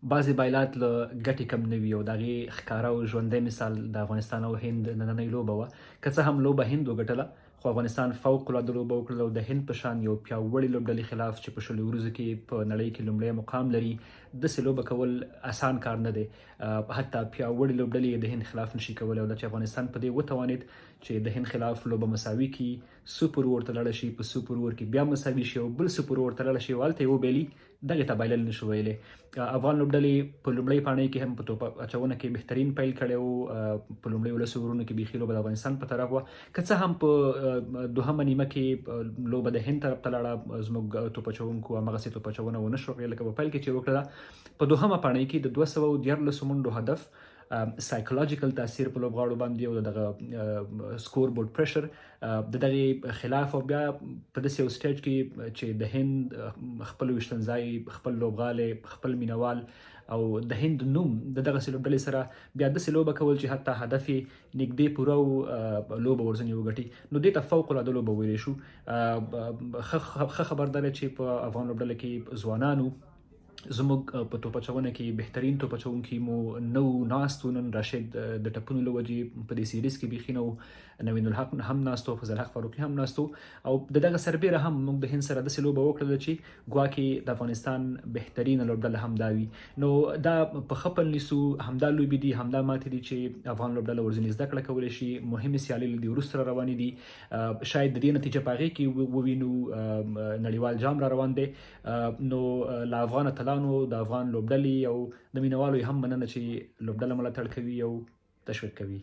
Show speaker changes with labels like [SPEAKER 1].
[SPEAKER 1] بعضې بایلات له ګټې کم نه وي او د هغې ښکاره او ژوندی مثال د افغانستان او هند نننۍ لوبه وه. که څه هم لوبه هند وګټله، خو افغانستان فوق العاده لوبه وکړله او د هند په شان یو پیاوړي لوبډلې خلاف چې په 20 ورځو کې په نړۍ کې لومړی مقام لري، داسې لوبه کول اسان کار نه دی. حتی پیاوړي لوبډلې یې د هند خلاف نشي کولی او دا چې افغانستان په دې وتوانید چې د هند خلاف لوبه مساوي کړي، سوپر اوور ته لاړه شي، په سوپر اوور کې بیا مساوي شي او بل سوپر اوور ته لاړه شي او هلته یې وبایلي، دغه ته بایلل نشو ویلی. افغان لوبډلې په لومړۍ پاڼۍ کې هم په توپ اچونه کې بهترین پیل کړی وو. په لومړیو 10 اورونو کې بیخي لوبه د افغانستان په طرف وه. که څه هم په دوهمه نیمه کې لوبه د هند طرف ته لاړه، زموږ توپ اچونکو همغسې توپ اچونه ونه شو کړی لکه په پیل کې چې وکړله. په دوهمه پاڼۍ کې د 213 منډو هدف، سایکولوژیکل تاثیر په لوبغاړو باندې او دغه سکور بورډ پریشر د دغه خلاف، او بیا په داسې یو سټیج کې چې د هند خپل ویشتنځای، خپل لوبغالی، خپل مینوال او د هند نوم، د دغه لوبډلې سره بیا داسې لوبه کول چې حتی هدف یې نږدې پوره او لوبه ورځنې وګټي، نو دې ته فوق العاده لوبه ویلی شو. ښه خبر دا چې په افغان لوبډله کې ځوانانو، زموږ په توپ اچونه کې بهترین توپ اچونکي مو نو ناست وو. نن راشد د ټپونو له وجې په دې سیریز کې بیخي نه و، نوین الحق هم ناست و، فضل حق فاروقي هم ناست و او د دغه سربېره هم موږ د هند سره داسې لوبه وکړله چې ګواکې د افغانستان بهترینه لوبډله هم دا وي. نو دا په ښه پل نیسو. همدا لوبې دي، همدا ماتې دي چې افغان لوبډله ورځینې زده کړه کولی شي. مهمې سیالۍ له دې وروسته را روانې دي، شاید د دې نتیجه په هغې کې ووینو. نړیوال جام را روان دی، نو له افغان اتلانو، د افغان لوبډلې او د مینوالو یې هم مننه چې لوبډله ملاتړ کوي او تشویق کوي.